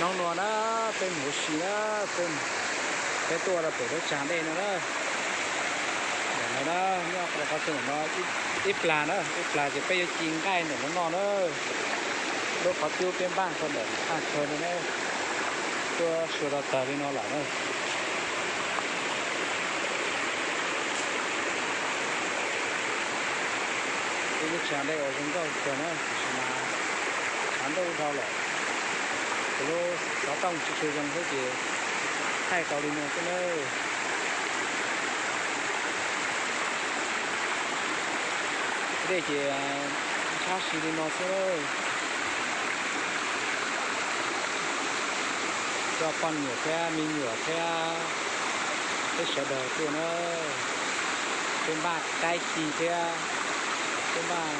Hnub no na, peb mus ua si na, peb tuaj rau pem lub tsag dej no na. Ntawm no na, nyob rau qhov twg no, ib plag na, ib plag ces peb yuav ci nqaij ntawm no noj na. Lub qhov cub peb npaj rau ntawm thaj chaw no na, tuaj sua rau tag li no lawm na. Ib lub tsag dej uas zoo nkauj kawg na, tiam sis mas tshav ntuj dhau lawm, ces lub xov tooj tsis tshua zoo thiab ces thaij tau li no xwb na. Dej ces ntshab si li no xwb. Coj poj niam thiab me nyuam thiab peb sawv daws tuaj na, peb npaj qaib ci thiab peb npaj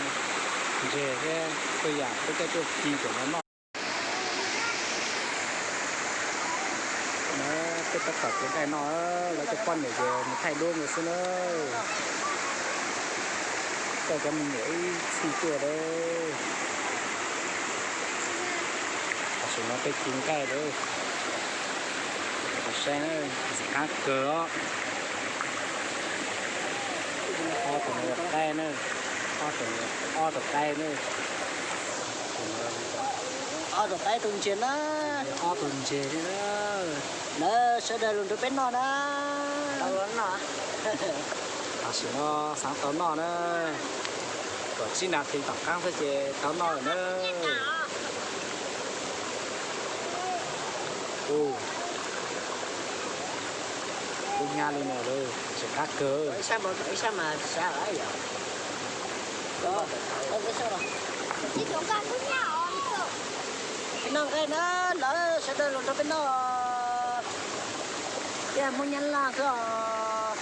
ntseg thiab, tuaj yam peb coj tuaj ci kom no noj. Peb tab tom ci nqaij no, lawv cov poj niam ces mus thaij duab mus xwb na. Coj cov me nyuam ib txhij tuaj lawm. Tam sim no peb ci nqaij lawm. Saib na, ntxim qab kawg os. Ob tug no yog qaib na, ob tug, ob tug qaib na. Ob tug qaib tus ntses na. Ob tug ntses li na. Lawv sawv daws los nrog peb noj na. Tam sim no xav tau noj na, kom tsib nas this tom qab xwb ces tau noj lawm na. Ub, kub hnyiab li no lawm, ntxim qab kawg. Noj nqaij na, lawv sawv daws los nrog peb noj. Tiag, muaj nyab laj xwb os.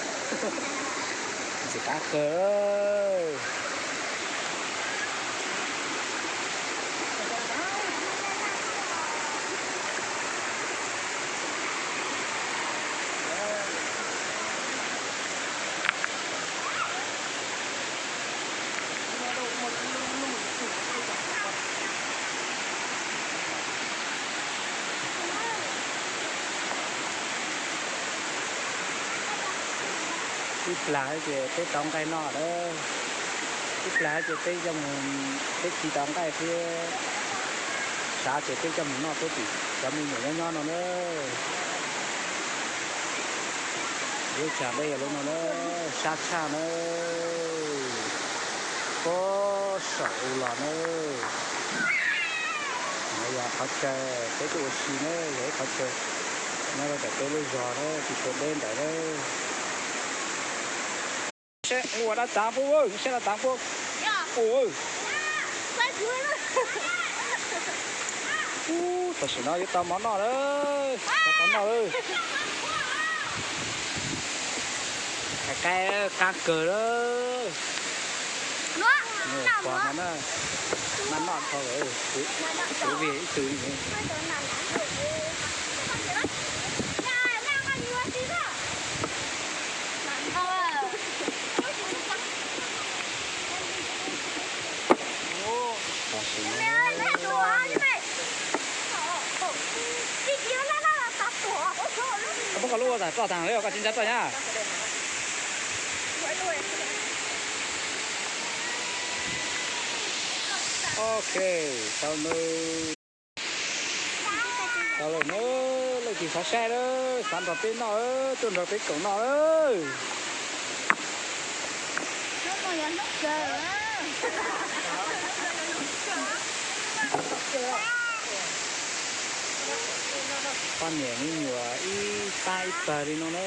Ntxim qab kawg. Ib plag ces peb tau nqaij noj lawm, ib plag ces peb coj mus, peb ci tau nqaij thiab, sav ces peb coj mus noj peb tim cov me nyuam nyob nyob no na. Lub tsag dej yog lub no na, sab tshaj na, puag saum u los na. No yog qhov chaw peb tuaj ua si na, yog ib qhov chaw nyob rau ntawm peb lub zos na, tsis tshua deb ntawd na. Saib ua dab tsav puag, saib dab tsav puag. Ub, tam sim no yuav tau mov noj lawm, tau mov noj lawm. Qab kawg lawm. Pog no na, maj noj dhau lawm, kuv vim ib tug li. Tam sim no muab koj lub ua tag roj tag li, koj tsis ntsab roj nyab. Ok, tau nws. Tau lawm na, leej twg xav saib na, xav nrog peb noj, tuaj nrog peb koom noj. Poj niam me nyuam ib pab ib pawg li no na.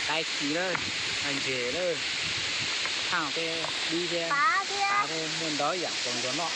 Qaib ci lawm, ntses lawm, thaaj thiab dib thiab, qav thiab, muaj ntau yam txaus ntxuav noj.